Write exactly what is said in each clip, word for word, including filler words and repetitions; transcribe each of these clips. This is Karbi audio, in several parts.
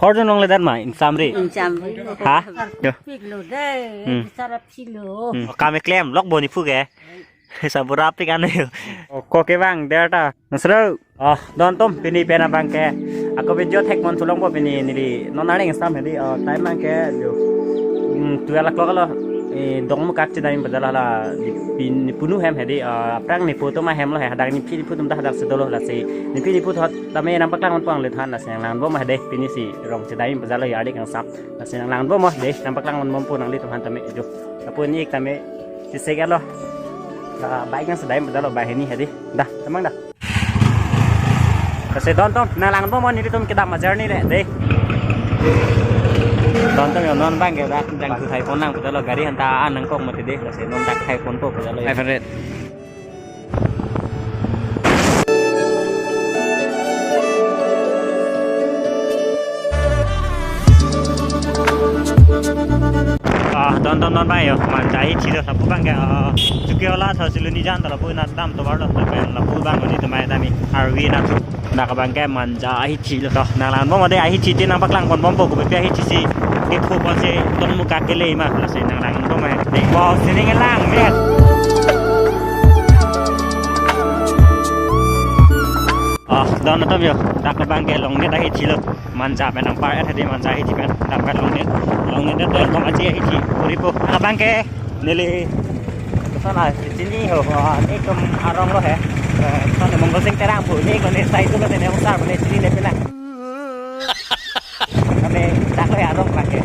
Orjon longledet ma, ingsamri. Ingsamri. Ha? Yo. Piklo de, Hmm. Sarap silo. Hmm. Kami klem, lok boni phu ke. Sabura pik anu yo. O, ko kevang der ta. Nasro. Oh, don atum pini pen abang ke. Ako video thek mon sulong po pini neli. Non areng sam hedi. Oh, time abang ke jo. Hmm, twelve o'clock lo. Eh, Dongmukak chedam bazar la di pin punu hem hedi. Ah, aphrang nipu atum ahem lo he. Hadak nipi nipu atum ta hadak si dolo lasi. Nipi nipu thot tame nangpaklang pon le than lasi nanglangbom hedi. Pini si rong chedam bazar lo ya dik angsam. Lasi nanglangbom hedi. Nangpaklang pon po nanglitum aphan tame jo. Apo ni ik tame. Sisek lo. Ah, bike nang sedam bazar lo bike hini hedi. Dah, tamang dah. Lasi don atum, nanglangbom nelitum kedam a journey le, dei. Don atum yo non abang ke dak jangthu thai pon nang putar lo gari hanta an nangkok mati dei, lasi non dak thai ponpo putar lo. Five hundred. Ah, don don don bang yo, Manja ahithi lo lapu abang ke, ah, Chuki Hola tho Silonijan ta lapu nat dam tovar lo, lapen lapu abang oni tumai dami arvi na thu. Dak abang ke Manja ahithi lo to. Nanglangbom dei ahithi te nangpaklang ponbompo kopi ahithi si. Ke phu pon si Dongmukak kele ma lasi nanglangbom dei. Wow, sining lang me. Ah, don atum yo. Dak abang ke Longnet ahithi lo. Manja pen nangpar-et hedi Manja ahithi pen. Dak pen Longnet. Longnet pen Dongkomaji ahithi. Puri po. Abang ke neli. Sana chini ho. Ah, ni tum arong lo he. Eh, sana Mongol Sing Terang po. Ni ko ni sai tu ko ni ong sar ni chini le pina. Kami dak le arong abang ke.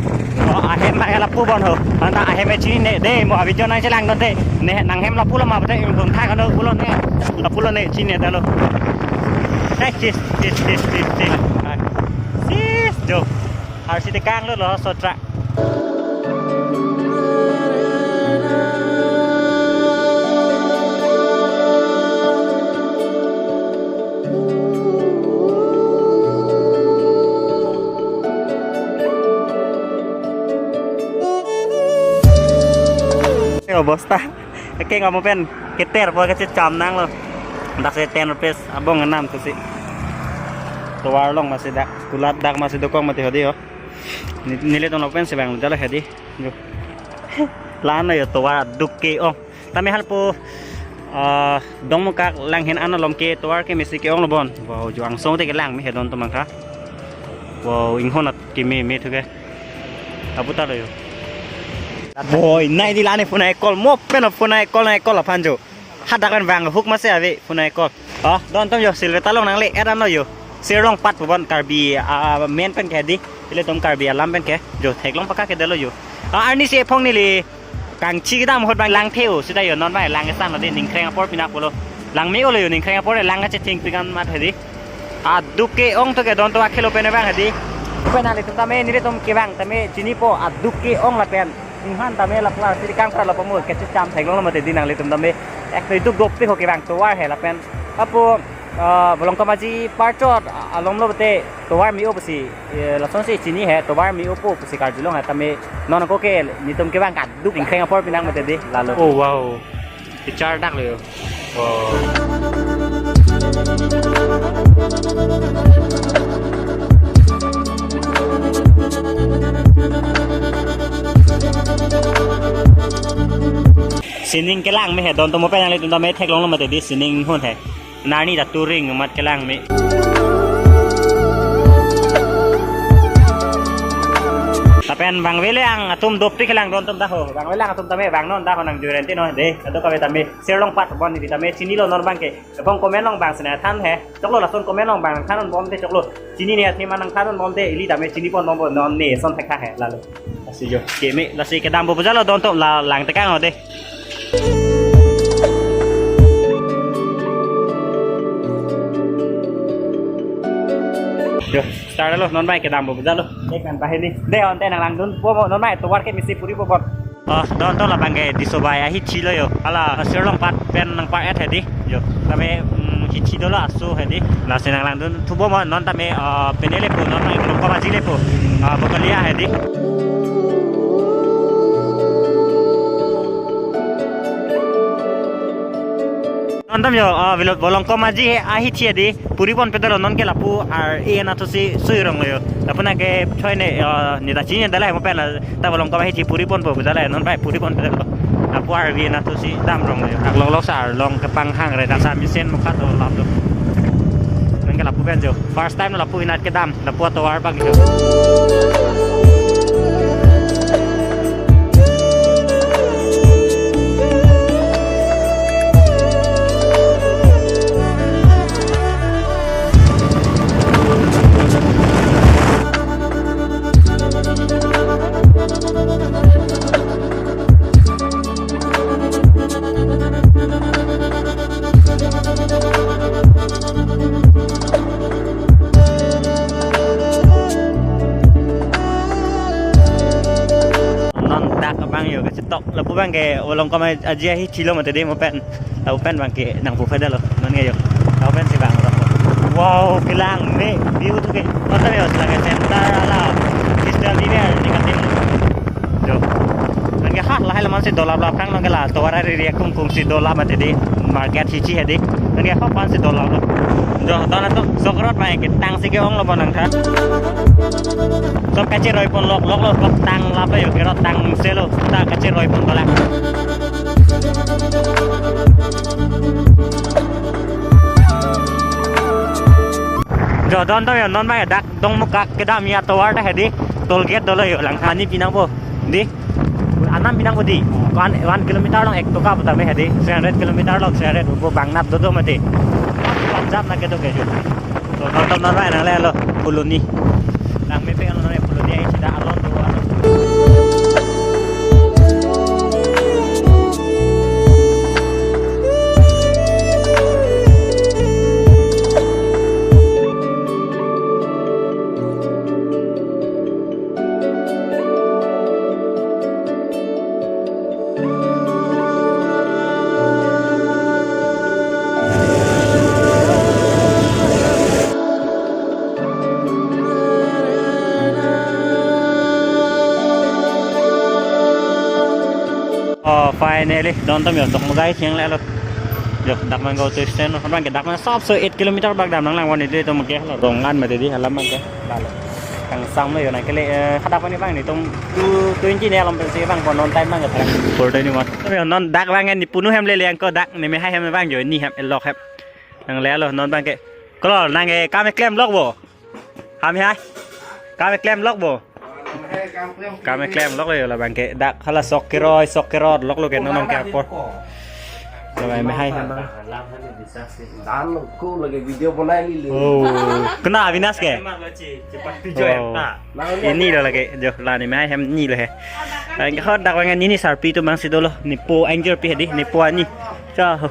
Oh, ahem abang ke lapu bon ho. Anta ahem chinine dei mo abijon nangchelang non dei. Ne nanghem lapu lo ma bete yung thak ano pulo ne. Lapu lo ne chinine ta lo. Eh, sis, sis, sis, sis, sis. Sis, jo. Arsi tekang lo lo sotra. Obosta. Eke ngamo pen keter po kachecham nang lo. Dak si ten rupees abong enam tu si. Tovar along masi dak. Kulat dak masi dokok mati hedi ho. Ni, nelitum lok pen si bang jalo hedi. Jo. Lana yo tovar aduk ke-ong. Tame halpo, ah, Dongmukak Langhin an along ke tovar ke mesi ke-ong lo bon. Wow, jo angsong te kelang me he don atum abang ke. Wow, inghon at keme me thu ke. Aputar lo yo. Boy, nai di lane phone call mo pen phone call na call aphan jo. Hadak pen bang huk masi ave phone call. Oh, don atum yo Silveta along nangle-et an lo yo. Sirlongpat pu bon Karbi, ah, men pen ke di. Ilitum Karbi alam pen ke. Jo theklong paka ke delo yo. Ah, arni si ephong neli kangchi kedam ahut bang lang the-o sita yo non bang lang kesan lo di ningkreng apor pinak pulo. Lang me-o lo yo ningkreng apor lang kachething pikan mat hedi. Aduk ke-ong to ke don to akhelo pen bang hedi. Pen nanglitum tame nelitum kevang tame chinipo aduk ke-ong lapen. Inghan tame lapu arsi kangpra lo pamo kachecham theklong lo mati di nanglitum tame. Ek to itu gop pe ho kevang tovar he lapen. Apo, ah, Bolongkom Aji parchot, ah, along lo bete tovar me-o pusi, eh, lason si chini he, tovar me-o po pusi karjulong he, tame non ko ke, nelitum kevang kaduk ingkreng apor pinak mati di, lalo. Oh, wow. Kichar dak le. Wow. Sining kelang me he, don atum mo pen nanglitum tame theklong lo mati di, sining inghon he. Narni ta turing amat kelang me. Lapen bang vele ang atum dopik kelang don atum dah ho. Bang vele ang atum tame bang non dah ho nang jurenti no de. Ado kave tame Sirlongpat bon di tame chinilo non bang ke. Abang comment along bang sene than he. Choklo lason comment along bang than non bom te choklo. Chinine athema nang than non bom te ili tame chini pon bom non ne son thek thak he lalo. Lasi jo. Keme lasi kedam bo bujalo don atum la lang tekang o de. Yo, start lo, non bang kedam bo bujalo. Dek kan bahini. De on te nanglangdun po mo non bang tovar ke mesi puri po bon. Oh, don atum labang ke disobai ahithi lo yo. Hala Sirlongpat pen nangpar-et hedi. Yo, kami mm, hithi dolo aso hedi. Lasi nanglangdun thupo mo non tame ah, penele po non bang Dongkomaji le po. Ah, Bokolia hedi. Non atum yo, ah, velo Bolongkom Aji he ahithi hedi. Puri pon pedalo non ke lapu ar e na thusi sui rong lo yo. Lapu nangkechoi ne, eh, ne ta chini dala mo pen la ta bolong ko ba hichi puri ponpo dala non bai puri ponpo dala. Lapu arvi na tu si dam rong le. Aklong lok sa arlong kepanghang re ta sa mesen mo khat do lap do. Nangke lapu pen jo. First time lapu inat kedam, lapu atovar bang jo. Non dak abang yo kachetok lapu bang ke olong koma aji ahi chilo mate de mo pen. Lapu pen bang ke nangpu phai dalo. Non ke yo. Lapu pen si bang. Wow, kelang me view tu ke. Kota me hotel ke center ala. Crystal River ni katim. Jo. Non ke ha lahai laman si dolap lap kang non ke la tovar area kum kum si dolap mate de. Market hichi hedi. Non ke ha pan si dolap lo. Jo, don atum sok rot mai ke tang si ke-ong lo bon nangtha. Sok kachiroi pon lok lok lo sok tang lap lo yo kerot tang selo ta kachiroi pon kolak. Jo don to yo non mai dak Dongmukak kedam ya tovar ta hedi toll gate dolo yo lang hani pinang po di anam pinang po di one, one kilometer long ek toka po tame hedi three hundred kilometer long three hundred po bang nat dodo mati. Punjab na kedo kejo. So, nonton non bai nang le lo Phuloni. Nang me pe nang le Phuloni ai sida alon do alon. Oh, finally, don to yo, Dongmukak siang le lo. Yo, dak man go to stand, abang ke dak man sop so eight kilometer bak dam nang lang wan itu itu mungkin lo, dongan mati di halam man ke. Lalu. Kangsam lo yo nang kele, eh, hadak pani bang ni tum two twenty ni alom pensi bang pon non time bang ke. Four twenty one. To yo non dak bang ni punu hem le leng ko dak ni me hai hem bang yo ni hem elok hem. Nang le lo non bang ke. Kolo nang ke kam klem lok bo. Ham hai. Kam klem lok bo. Kam klem lok yo labang ke dak hala sok keroi sok kerot lok lo ke non ke apor. Labang me hai hem bang. Dan ko lagi video banai ni lu. Oh, kena Avinash ke? Oh. Ini lo lagi, jo, la ni mai hem ni lo he. Ang hot dak wangan ini sarpi tu bang si dolo, nipo anchor pi hedi, nipo ani. Cha.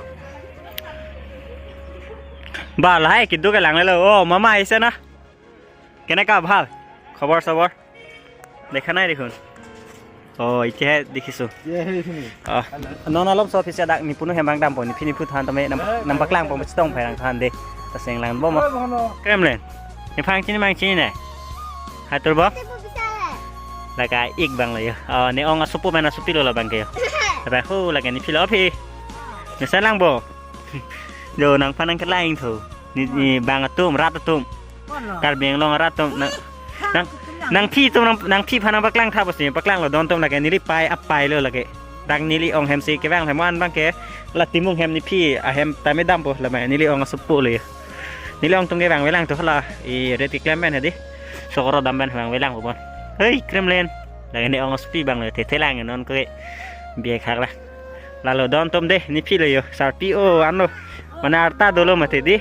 Ba lahai kidu ke lang lo. Oh, mama aise na. কেনেকা ভাল? খবৰ চবৰ? দেখা নাই দেখোন। অ, এতিয়াহে দেখিছো। Ye, he, sini. O, non alom so phisa dak nipunu hem bang dampo, niphi niphu than tame nam, nam paklang po mesti tong pherang than de. Taseng lang bom. Oi, bono. Kremlin. Niphang chini mang chini ne. Hai turbo. Laka ik bang lo yo. Oh, ne ong asupu mana supi lo labang ke yo. Apa hu laka niphi lo phi. Mesen lang bo. Jo nangphan nang kelang thu. Ni, ni bang atum, rat atum. Karbi Anglong rat atum nang nang nangphi atum nang nangphi phan nang paklang tha bos ni paklang lo don atum lake neli pai apai lo lake. Dak neli ong hem si kevang hem wan bang ke la Timung hem niphi ahem tame dampo lama neli ong asupu le. Neli ong atum kevang velang tu hala i ret keklem pen hedi. Sokoro dam pen vang velang po bon. Hei Kremlin. Lake ne ong asupi bang le the the lang non ko biak hak la. Lalo don atum de, niphi lo yo, sarpi o, ano. Mane arta dolo mati di.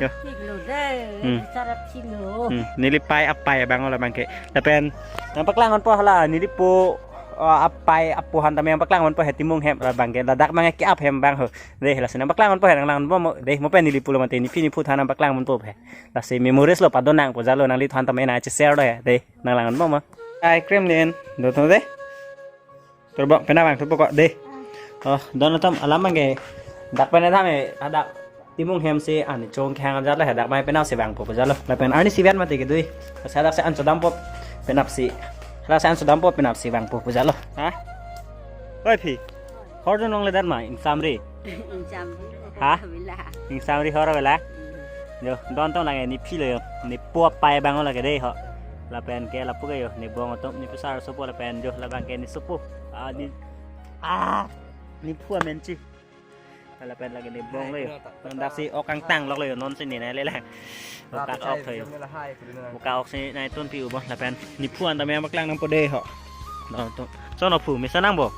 Yo. Pik lo de, Hmm. Sarap silo. Hmm, neli pai apai bang ola bang ke. Lapen, nang paklang hon po hala, neli po, ah, apai apo han tame nang paklang hon po he Timung hem la bang ke. Ladak mang ke ap hem bang ho. De, lasi nang paklang hon po he nang lang po mo. De, mo pen neli pulo mati, niphi niphu than nang paklang hon po he. Lasi memories lo padon nang po jalo nangli than tame nang share do he. De, nang lang po mo. Ai Kremlin, do to de. Turbo, pena bang, turbo kok, deh. Oh, don atum alam bang ke. Dak pena dam eh, hadak Timung hem si, ani chong khang ajat le, hadak mai penap si bang po jalo. Lapen arni si bian mati kedui. Pas hadak si an chodam po, penap si. Hadak si an chodam po, penap si bang po jalo. Ha? Oi phi. Hor don long le dan ma, ingsam ri. Ingsam ri. Ha? Vela. Ingsam ri hor vela. Hmm. Yo, don atum lake niphi lo yo. Nipo apai bang lake deh ho. Lapen ke lapu ke yo, ne bong atum, ne pesar sopo lapen jo labang ke ne sopo. Ah, ne, ah, nephu amensi. Lapen lagi ne bong lo yo. Nang daksi ok kangtang lok lo yo, non si ne nanglelang. Buka ok tho yo. Buka ok si nangtunpi u bo lapen nephu an tame paklang nangpo dei ho. Don atum. Sono phu, mesen nang bo?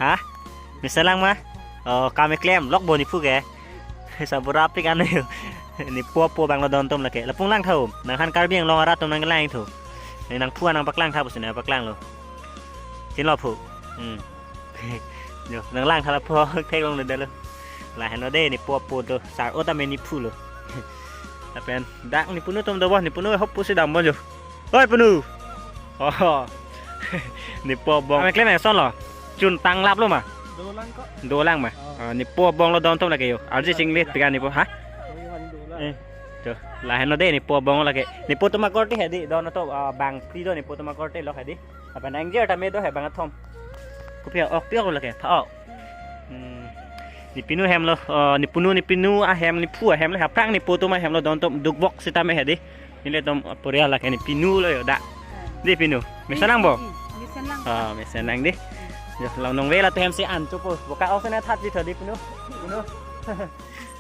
Ha? Mesen lang ma? Oh, kami klem lok bo nephu ke. Sabura pik anu yo. Nephu apo abang lo don atum lake. Lapu nanglang tha. Nang han Karbi Anglong arat atum nanglang tha. Ne nangphu an nangpaklang tha pusi nangpaklang lo. Chinilo phu. Hmm. Jo, nanglang tha lapu theklong lo dei lo. Lahenlo dei nephu apo do. Sar-o tame nephu lo. Lapen dak nepunu atum do bo, nepunu hop pusi dam bo jo. Oi punu. Oh. Nephu abong. Kami klem eson lo. Chun tang lap lo ma? Dolang kok. Dolang ma? Oh. Ah, nephu abong lo don atum lake yo. Arjit Singh le tiga nephu, ha? Oh, iya, ini dolang. Eh. Jo, lahenlo dei nephu abong lake. Nephu atum akorte hedi don atum, ah, bang phli do nephu atum akorte lo hedi. Apa nang jer tame do he bang athom. Kopi ok pi ok lo lake. Pha ok. Hmm. Nepinu ahem lo, ah, nepunu nepinu ahem nephu ahem lo, aphrang nephu atum ahem lo don atum dukbok sitame hedi. Nelitum porial lake nepinu lo yo dak. Dei pinu. Mesen lang bo? Mesen lang. Ah, mesen lang dei. Jo, long nong vela to hem si an chopo. Buka ok si nangthatji tho dei pinu. Pinu.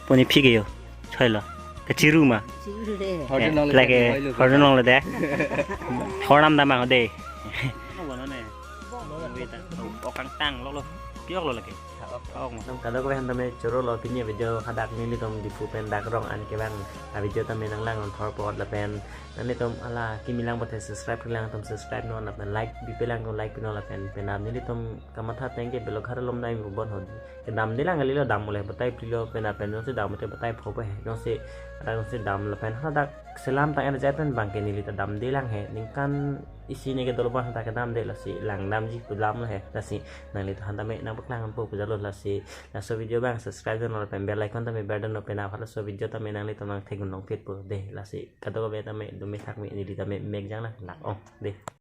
Puni phike yo. Choi lo. Kachiru ma. Chiru dei. Hotel nong le lake dei, hotel nong le dei. Hornam damang dei. Ano ba no ne? Wait, ah. Ok kangtang lo lo. Pi ok lo lake. Nang kadokave aphan tame choro lo, pini video hadak nelitum Diphu pen dak rong an kevang avideo tame nanglang non thor apot lapen nanglitum hala kimi lang apot he subscribe lang atum subscribe non lapen like bipe lang atum like pinon lapen penap nelitum kamatha ateng ke Beloghar along nai bon hodi. Kedamde lang kalilo, dam le batai phli lo penap pen jongsi dam te batai pho he. Jongsi ada jongsi dam lapen hadak selam tang er jai pen bang ke neli ta damde lang he. Ningkan isi ne ke dolo ban hadak kedamde, lasi langdamji pu lam lo he. Lasi nanglitum aphan tame nangpaklang po pu jalo lasi. Laso video abang subscribe dun lapen bell icon tame ber dun lapen aphan laso video tame nanglitum nangtheklong phit po dei. Lasi kadokave tame dumi thakmi, neli tame mek jang lang lak ong dei.